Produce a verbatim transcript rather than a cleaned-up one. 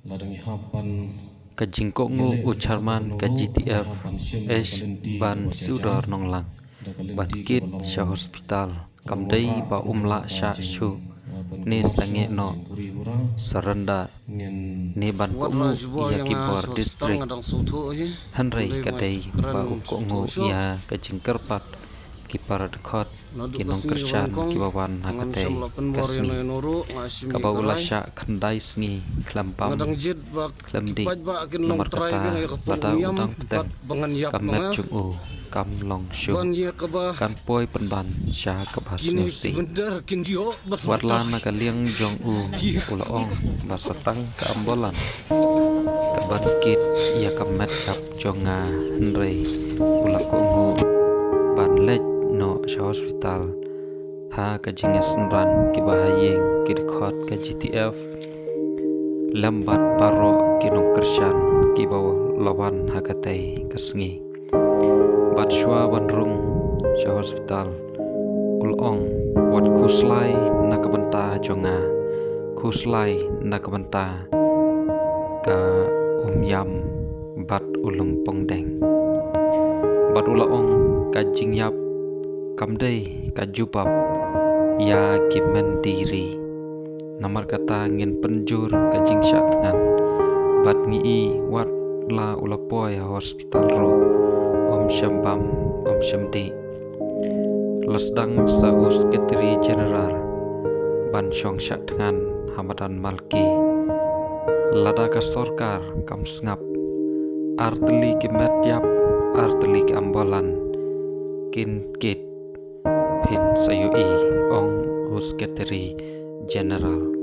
Ka jingkohnguh u chairman ka G T F, H. Ban Siewdor Nonglang, ban kit sha hospital, kam dei ba um lah shah shuh ne sangeh noh, surrender, ne ban kohnguh ïa ki bor district. Hynrei ka dei ba u kohnguh ïa ka jingkyrpad ki para dkhot, ki nongkyrshan kiba wan ha katei ka sngi, kaba u la shah khyndai sngi khlem bam khlem dih. Namar kata, lada u dang bteng, ka met jong u kam long shuh, kan poi pynban sha kaba sngewsih. Wat la na ka liang jong u, u la ong ba sa tang ka ambulan kaban kit ïa ka met ïap jong nga, hynrei u la kohnguh ban leit noh sha hospital ha ka jingïasynran kiba ha ïing ki dkhot ka G T F lem bad baroh ki nongkyrshan kiba la wan ha katei ka sngi. Bad shuwa ban rung sha hospital, u la ong, wat khuslai na ka bynta jong nga, khuslai na ka bynta ka umïam bad u lum pongdeng. Bad u la ong, ka jingïap kam dei ka jubab ïa ki mynder. Namar kata, ngin pynjur ka jingshah thngan. Bad ngi i wat la u la poi ha hospital ruh, um shym bam, um shym dih. La sdang sa u Secretary General ban shong shah thngan ha madan Malki. Lada ka sorkar kam sngap, artylli ki met ïap, artylli ki ambulan kin kit, phin sa ïohi, ong u Secretary General.